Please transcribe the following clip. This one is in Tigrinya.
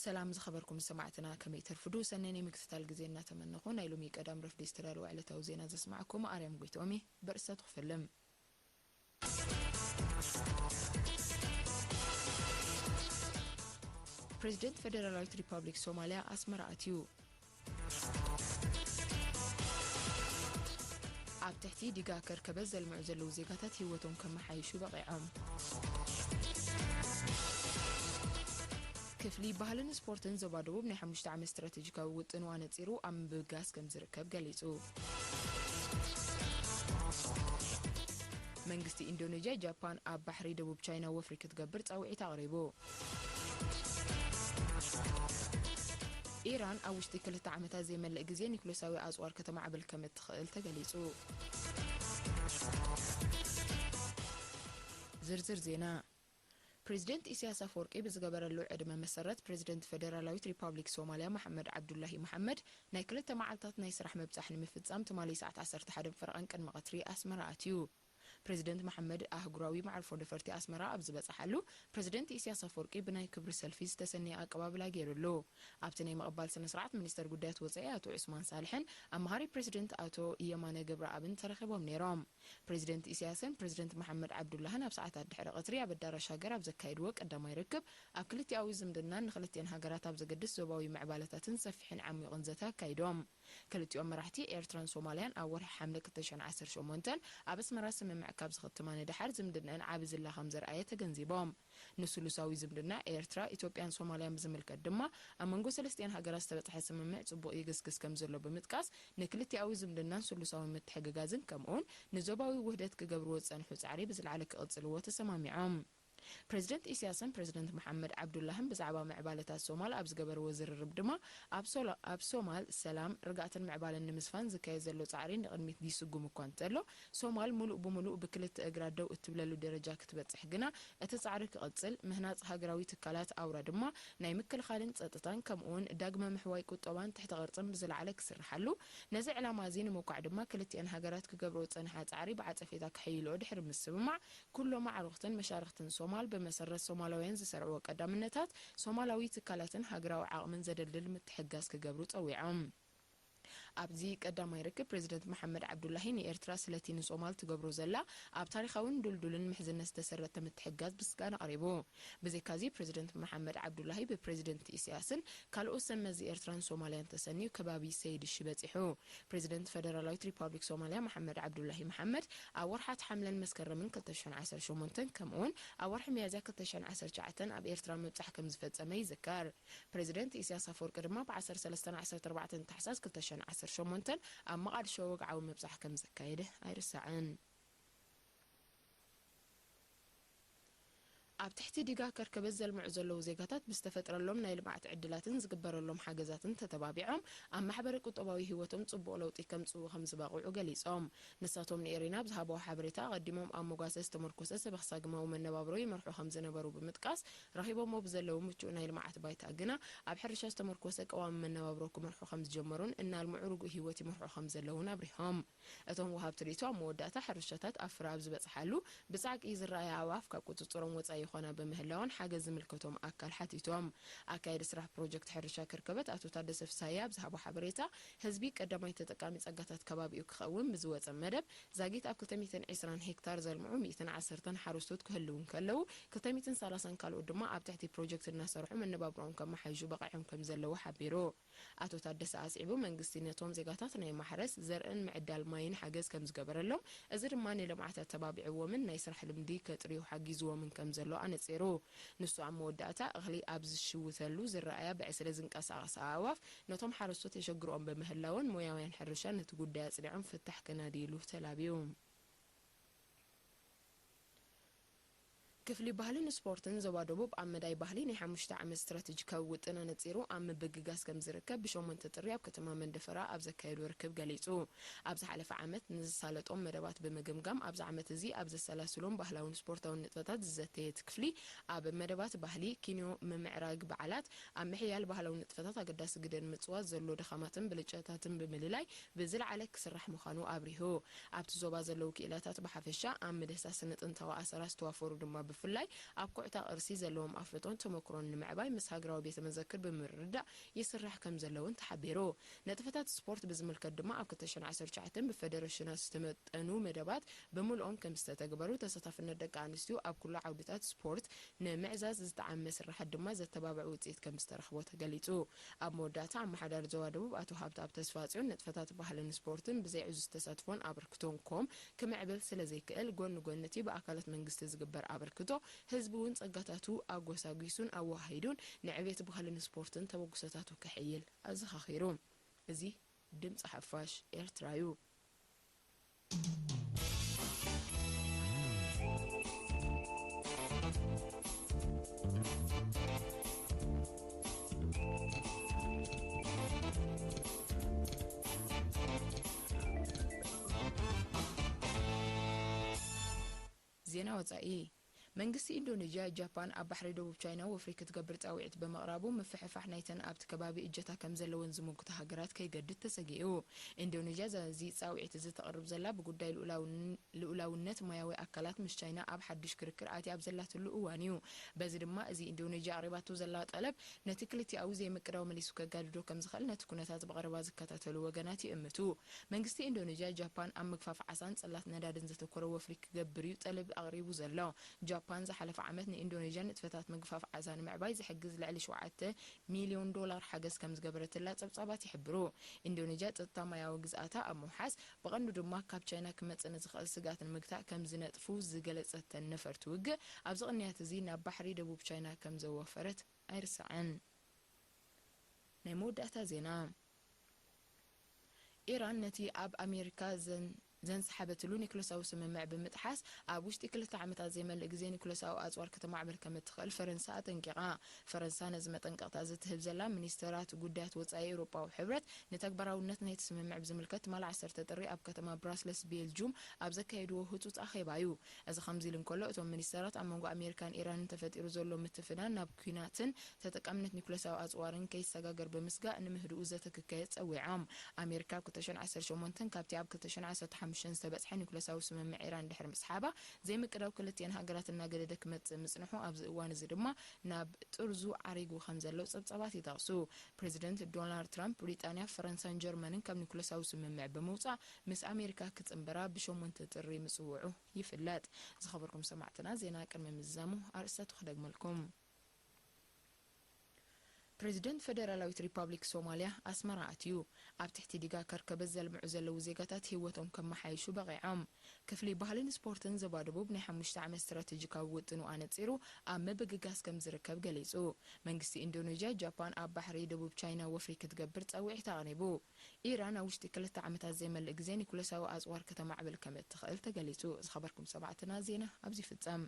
ሰላም ዝኸበርኩም ሰማዕትና፣ ከመይ ተርፍዱ? ሰነይ ናይ ምክትታል ግዜ እናተመነኹ፣ ናይ ሎሚ ቀዳም ረፍዲ ዝተዳለወ ዕለታዊ ዜና ዘስማዕኩም ኣርያም ጎይትኦም እየ። በርእስታቱ ክፈልም። ፕሬዚደንት ፈደራላዊት ሪፓብሊክ ሶማልያ ኣስመራ ኣትዩ። ኣብ ትሕቲ ዲጋ ከርከበት ዘልምዑ ዘለዉ ዜጋታት ህይወቶም ከመሓይሹ በቒዖም። ክፍሊ ባህልን ስፖርትን ዞባ ደቡብ ናይ ሓሙሽተ ዓመት ስትራቴጂካዊ ውጥን ኣነጺሩ ኣብ ምብጋስ ከም ዝርከብ ገሊጹ። መንግስቲ ኢንዶኔዥያ፣ ጃፓን ኣብ ባሕሪ ደቡብ ቻይና ወፍሪ ክትገብር ጻውዒት ኣቕሪቡ። ኢራን ኣብ ውሽጢ ክልተ ዓመታት ዘይመልእ ግዜ ኒኩሌሳዊ ኣጽዋር ከተማዕብል ከም እትኽእል ተገሊጹ። ዝርዝር ዜና። ፕሬዚደንት ኢሳያስ ኣፈወርቂ ብዝገበረሉ ዕድመ መሰረት፣ ፕሬዚደንት ፈደራላዊት ሪፓብሊክ ሶማልያ መሓመድ ዓብዱላሂ መሓመድ ናይ ክልተ መዓልታት ናይ ስራሕ ምብጻሕ ንምፍጻም ትማሊ ሰዓት ዓሰርተ ሓደ ፈረቓን ቅድሚ ቀትሪ ኣስመራ ኣትዩ። ፕሬዚደንት መሓመድ ኣህጉራዊ መዕርፎ ነፈርቲ ኣስመራ ኣብ ዝበጽሓሉ፣ ፕሬዚደንት ኢሳያስ ኣፈወርቂ ብናይ ክብሪ ሰልፊ ዝተሰነየ ኣቀባብላ ገይሩሉ። ኣብቲ ናይ ምቕባል ስነ ስርዓት፣ ሚኒስተር ጉዳያት ወጻኢ ኣቶ ዑስማን ሳልሕን ኣማኻሪ ፕሬዚደንት ኣቶ የማነ ገብረኣብን ተረኺቦም ነይሮም። ፕሬዚደንት ኢሳያስን ፕሬዚደንት መሓመድ ዓብዱላህን ኣብ ሰዓታት ድሕሪ ቀትሪ ኣብ ኣዳራሽ ሃገር ኣብ ዘካየድዎ ቀዳማይ ርክብ፣ ኣብ ክልቲኣዊ ዝምድናን ንክልቲኣን ሃገራት ኣብ ዘገድስ ዞባዊ ምዕባለታትን ሰፊሕን ዓሚቑን ዘተ ኣካይዶም። ክልቲኦም መራሕቲ፣ ኤርትራን ሶማልያን ኣብ ወርሒ ሓምለ ክልተ ሽሕን ዓሰርተ ሸሞንተን ኣብ ኣስመራ ስምምዕ ካብ ዝኽትማ ንደሓር፣ ዝምድነአን ዓቢ ዝላ ከም ዘርኣየ ተገንዚቦም። ንስሉሳዊ ዝምድና ኤርትራ፣ ኢትዮጵያን ሶማልያን ብዝምልከት ድማ፣ ኣብ መንጎ ሰለስቲኣን ሃገራት ዝተበጽሐ ስምምዕ ጽቡቕ ይግስግስ ከም ዘሎ ብምጥቃስ፣ ንክልቲኣዊ ዝምድናን ስሉሳዊ ምትሕግጋዝን፣ ከምኡውን ንዞባዊ ውህደት ክገብርዎ ዝጸንሑ ጻዕሪ ብዝለዓለ ክቕጽልዎ ተሰማሚዖም። ፕሬዚደንት ኢሳያስን ፕሬዚደንት መሓመድ ዓብዱላህን ብዛዕባ ምዕባለታት ሶማል ኣብ ዝገበርዎ ዝርርብ ድማ፣ ኣብ ሶላ-፣ ኣብ ሶማል ሰላም፣ ርግኣትን ምዕባለን ንምስፋን ዝካየድ ዘሎ ጻዕሪ ንቕድሚት ይስጉም እኳ እንተሎ፣ ሶማል ምሉእ ብምሉእ ብክልተ እግራ ደው እትብለሉ ደረጃ ክትበጽሕ ግና፣ እቲ ጻዕሪ ክቕጽል፣ ምህናጽ ሃገራዊ ትካላት ኣውራ ድማ ናይ ምክልኻልን ጸጥታን፣ ከምኡውን ዳግመ ምሕዋይ ቁጠባን ትሕተ ቅርጽን ብዝለዓለ ክስርሓሉ፣ ነዚ ዕላማ እዚ ንምውቃዕ ድማ ክልቲኣን ሃገራት ክገብርኦ ዝጸንሓ ጻዕሪ ብዓጸፌታ ከሐይልኦ ድሕሪ ምስምማዕ፣ ኩሎም ኣዕሩኽትን መሻርኽትን ሶማል ብመሰረት ሶማላውያን ዝሰርዕዎ ቀዳምነታት፣ ሶማላዊ ትካላትን ሃገራዊ ዓቕምን ዘደልድል ምትሕግጋዝ ክገብሩ ጸዊዖም። ኣብዚ ቀዳማይ ርክብ፣ ፕሬዚደንት መሓመድ ዓብዱላሂ ንኤርትራ ስለቲ ንሶማል ትገብሮ ዘላ ኣብ ታሪኻውን ድልዱልን ምሕዝነት ዝተሰረተ ምትሕግጋዝ ምስጋና ኣቕሪቡ። ብዘይካዚ፣ ፕሬዚደንት መሓመድ ዓብዱላሂ ብፕሬዚደንት ኢሳያስን ካልኦት ሰብ መዚ ኤርትራን ሶማልያን ተሰንዩ ከባቢ ሰይድ እሺ በጺሑ። ፕሬዚደንት ፈደራላዊት ሪፓብሊክ ሶማልያ መሓመድ ዓብዱላሂ መሓመድ ኣብ ወርሓት ሓምለን መስከረምን ክልተ ሽሕን ዓሰርተ ሸሞንተን፣ ከምኡውን ኣብ ወርሒ ሚያዝያ ክልተ ሽሕን ዓሰርተ ትሽዓተን ኣብ ኤርትራ ምብጻሕ ከም ዝፈጸመ ይዝከር። ፕሬዚደንት ኢሳያስ ኣፈወርቂ ድማ ብ ዓሰርተ ሰለስተን ዓሰርተ ኣርባዕተን ታሕሳስ ክልተ ሽሕን ዓሰርተ ሸሞንተን ኣብ መቓድሾ ወግዓዊ ምብጻሕ ከም ዘካየደ ኣይርሳዕን። ኣብ ትሕቲ ዲጋ ከርከበት ዘልምዑ ዘለዉ ዜጋታት ብዝተፈጥረሎም ናይ ልምዓት ዕድላትን ዝግበረሎም ሓገዛትን ተተባቢዖም ኣብ ማሕበረ ቁጠባዊ ህይወቶም ጽቡቕ ለውጢ ከምጽኡ ከም ዝበቕዑ ገሊጾም። ንሳቶም ንኤሪና ብዝሃብዎ ሓበሬታ፣ ኣቐዲሞም ኣብ መጓሰ ዝተመርኮሰ ሰበኽሳግማዊ መነባብሮ ይመርሑ ከም ዝነበሩ ብምጥቃስ፣ ረኺቦሞ ብዘለዉ ምቹእ ናይ ልምዓት ባይታ ግና ኣብ ሕርሻ ዝተመርኮሰ ቀዋሚ መነባብሮ ክመርሑ ከም ዝጀመሩን እናልምዑ ርጉእ ህይወት ይመርሑ ከም ዘለዉን ኣብሪሆም። እቶም ወሃብቲ ርእይቶ ኣብ መወዳእታ፣ ሕርሻታት ኣብ ፍረ ኣብ ዝበጽሓሉ፣ ብጻዕቂ ዝረኣያ ኣዕዋፍ ካብ ቁጽጽሮም ወጻኢ ይኾና ብምህላወን ሓገዝ ዝምልከቶም ኣካል ሓቲቶም። ኣካያዲ ስራሕ ፕሮጀክት ሕርሻ ከርከበት ኣቶ ታደሰ ፍስሃየ ኣብ ዝሃቦ ሓበሬታ፣ ህዝቢ ቀዳማይ ተጠቃሚ ጸጋታት ከባቢኡ ክኸውን ብዝወጸ መደብ፣ ዛጊት ኣብ ክልተ ሚእትን ዕስራን ሄክታር ዘልምዑ ሚእትን ዓሰርተን ሓረስቶት ክህልዉ እንከለዉ፣ ክልተ ሚእትን ሰላሳን ካልኦት ድማ ኣብ ትሕቲ ፕሮጀክት እናሰርሑ መነባብሮኦም ከመሓይሹ በቒዖም ከም ዘለዉ ሓቢሩ። ኣቶ ታደሰ ኣስዒቡ፣ መንግስቲ ነቶም ዜጋታት ናይ ማሕረስ፣ ዘርእን ምዕዳል ማይን ሓገዝ ከም ዝገበረሎም፣ እዚ ድማ ንልምዓት ኣተባቢዕዎምን ናይ ስራሕ ልምዲ ከጥርዩ ሓጊዝዎምን ከም ዘሎ ኣነጺሩ። ንሱ ኣብ መወዳእታ፣ እኽሊ ኣብ ዝሽውተሉ ዝረኣያ ብዕስለ ዝንቀሳቐሳ ኣዕዋፍ ነቶም ሓረስቶት የሸግርኦም ብምህላወን፣ ሞያውያን ሕርሻ ነቲ ጉዳይ ኣጽኒዖም ፍታሕ ከናድይሉ ተላብዩ። ክፍሊ ባህልን ስፖርትን ዞባ ደቡብ ኣብ መዳይ ባህሊ ናይ ሓሙሽተ ዓመት ስትራቴጂካዊ ውጥን ኣነጺሩ ኣብ ምብግጋስ ከም ዝርከብ ብሸሞንተ ጥሪ ኣብ ከተማ መንደፈራ ኣብ ዘካየዶ ርክብ ገሊጹ። ኣብ ዝሓለፈ ዓመት ንዝሳለጦም መደባት ብምግምጋም ኣብዚ ዓመት እዚ ኣብ ዘሰላስሎም ባህላውን ስፖርታውን ንጥፈታት ዝዘተየ እቲ ክፍሊ ኣብ መደባት ባህሊ፣ ኪንዮ፣ ምምዕራግ በዓላት፣ ኣብ ምሕያል ባህላዊ ንጥፈታት ኣገዳሲ ግደ ንምጽዋት ዘሎ ድኻማትን ብልጫታትን ብምልላይ ብዝለዓለ ክስራሕ ምዃኑ ኣብሪሁ። ኣብቲ ዞባ ዘለዉ ክኢላታት ብሓፈሻ፣ ኣብ ምድህሳስ ስነ ጥንታዊ ኣሰራት ዝተዋፈሩ ድማ ብፍላይ ኣብ ኩዕታ ቅርሲ ዘለዎም ኣፍልጦን ተመክሮን ንምዕባይ ምስ ሃገራዊ ቤተ መዘክር ብምርድዳእ ይስራሕ ከም ዘለውን ተሓቢሩ። ንጥፈታት ስፖርት ብዝምልከት ድማ ኣብ ክልተ ሽሕን ዓሰርተ ትሽዓተን ብፈደረሽናት ዝተመጠኑ መደባት ብምልኦም ከም ዝተተግበሩ፣ ተሳታፍነት ደቂ ኣንስትዮ ኣብ ኩሉ ዓውድታት ስፖርት ንምዕዛዝ ዝጠዓመ ስራሓት ድማ ዘተባብዕ ውፅኢት ከም ዝተረኽቦ ተገሊፁ። ኣብ መወዳእታ ኣመሓዳሪ ዞባ ደቡብ ኣቶ ሃብተኣብ ተስፋጽዮን ንጥፈታት ባህልን ስፖርትን ብዘይ ዕዙዝ ተሳትፎን ኣበርክቶን ኮም ክምዕብል ስለ ዘይክእል፣ ጎኒ ጎኒ እቲ ብኣካላት መንግስቲ ዝግበር ኣበርክቶ፣ ህዝቢ እውን ጸጋታቱ ኣጎሳጒሱን ኣወሃሂዱን ንዕቤት ባህልን ስፖርትን ተበግሶታቱ ከሐይል ኣዘኻኺሩ። እዚ ድምጺ ሓፋሽ ኤርትራ እዩ። ዜና ወጻኢ። መንግስቲ ኢንዶኔዥያ፣ ጃፓን ኣብ ባሕሪ ደቡብ ቻይና ወፍሪ ክትገብር ጻውዒት ብምቕራቡ፣ ምፍሕፋሕ ናይተን ኣብቲ ከባቢ እጀታ ከም ዘለወን ዝምጉታ ሃገራት ከይገድድ ተሰጊኡ። ኢንዶኔዥያ፣ እዚ ጻውዒት እዚ ተቕርብ ዘላ፣ ብጉዳይ ልኡላውን-፣ ልኡላውነት ማያዊ ኣካላት ምስ ቻይና ኣብ ሓድሽ ክርክር ኣትያ ኣብ ዘላትሉ እዋን እዩ። በዚ ድማ፣ እዚ ኢንዶኔዥያ ኣቕሪባቶ ዘላ ጠለብ፣ ነቲ ክልቲኣዊ ዘይምቅዳው መሊሱ ከጋድዶ ከም ዝኽእል፣ ነቲ ኩነታት ብቐረባ ዝከታተሉ ወገናት ይእምቱ። መንግስቲ ኢንዶኔዥያ፣ ጃፓን ኣብ ምግፋፍ ዓሳን ጽላት ነዳድን ዘተኮረ ወፍሪ ክገብር እዩ ጠለብ ኣቕሪቡ ዘሎ። ጃፓን ዝሓለፈ ዓመት ንኢንዶኔዥያ ንጥፈታት ምግፋፍ ዓሳ ንምዕባይ ዝሕግዝ ልዕሊ ሸውዓተ ሚልዮን ዶላር ሓገዝ ከም ዝገበረትላ ጸብጻባት ይሕብሩ። ኢንዶኔዥያ ጸጥታ ማያዊ ግዝኣታ ኣብ ምውሓስ፣ ብቐንዱ ድማ ካብ ቻይና ክመጽእ ንዝኽእል ስግኣት ንምግታእ ከም ዝነጥፉ ዝገለጸተን ነፈርቲ ውግእ፣ ኣብዚ ቅንያት እዚ ናብ ባሕሪ ደቡብ ቻይና ከም ዘዋፈረት ኣይርሳዕን። ናይ መወዳእታ ዜና። ኢራን ነቲ ኣብ ኣሜሪካ ዘን-፣ ዘንሰሓበትሉ ኒኩለሳዊ ስምምዕ ብምጥሓስ፣ ኣብ ውሽጢ ክልተ ዓመታት ዘይመልእ ግዜ ኒኩለሳዊ ኣጽዋር ከተማዕብል ከም እትኽእል ፈረንሳ ኣጠንቂቓ። ፈረንሳ ነዚ መጠንቀቕታ እዚ ትህብ ዘላ፣ ሚኒስተራት ጉዳያት ወጻኢ ኤውሮጳዊ ሕብረት ንተግባራውነት ናይቲ ስምምዕ ብዝምልከት፣ ትማሊ ዓሰርተ ጥሪ ኣብ ከተማ ብራስለስ፣ ቤልጁም፣ ኣብ ዘካየድዎ ህጹጽ ኣኼባ እዩ። እዚ ከምዚ ኢሉ እንከሎ፣ እቶም ሚኒስተራት ኣብ መንጎ ኣሜሪካን ኢራንን ተፈጢሩ ዘሎ ምትፍናን ናብ ኲናትን ተጠቃምነት ኒኩለሳዊ ኣጽዋርን ከይሰጋገር ብምስጋእ፣ ንምህድኡ ዘተ ክካየድ ጸዊዖም። ኣሜሪካ ኣብ ክልተ ሽሕን ዓሰርተ ሸሞንተን ካብቲ ኣብ ክልተ ሽሕን ዓሰርተ ሓሙሽተን ዝተበጽሐ ኒኩለሳዊ ስምምዕ ኢራን ድሕሪ ምስሓባ፣ ዘይምቅዳው ክልቲኤን ሃገራት እናገደደ ክመጽእ ምጽንሑ፣ ኣብዚ እዋን እዚ ድማ ናብ ጥርዙ ዓሪጉ ከም ዘሎ ጸብጻባት ይጠቕሱ። ፕሬዚደንት ዶናልድ ትራምፕ፣ ብሪጣንያ፣ ፈረንሳን ጀርመንን ካብ ኒኩለሳዊ ስምምዕ ብምውጻእ፣ ምስ ኣሜሪካ ክጽንበራ ብሸሞንተ ጥሪ ምጽውዑ ይፍለጥ። ዝኸበርኩም ሰማዕትና፣ ዜና ቅድሚ ምዝዛሙ ኣርእስታቱ ክደግመልኩም። ፕሬዚደንት ፈደራላዊት ሪፓብሊክ ሶማልያ ኣስመራ ኣትዩ። ኣብ ትሕቲ ዲጋ ከርከበት ዘልምዑ ዘለዉ ዜጋታት ህይወቶም ከመሓይሹ በቒዖም። ክፍሊ ባህልን ስፖርትን ዞባ ደቡብ ናይ ሓሙሽተ ዓመት ስትራቴጂካዊ ውጥኑ ኣነጺሩ ኣብ ምብግጋስ ከም ዝርከብ ገሊጹ። መንግስቲ ኢንዶኔዥያ፣ ጃፓን ኣብ ባሕሪ ደቡብ ቻይና ወፍሪ ክትገብር ጸውዒት ኣቕሪቡ። ኢራን ኣብ ውሽጢ ክልተ ዓመታት ዘይመልእ ግዜ ኒኩለሳዊ ኣጽዋር ከተማዕብል ከም እትኽእል ተገሊጹ። ዝኸበርኩም ሰማዕትና፣ ዜና ኣብዚ ይፍጸም።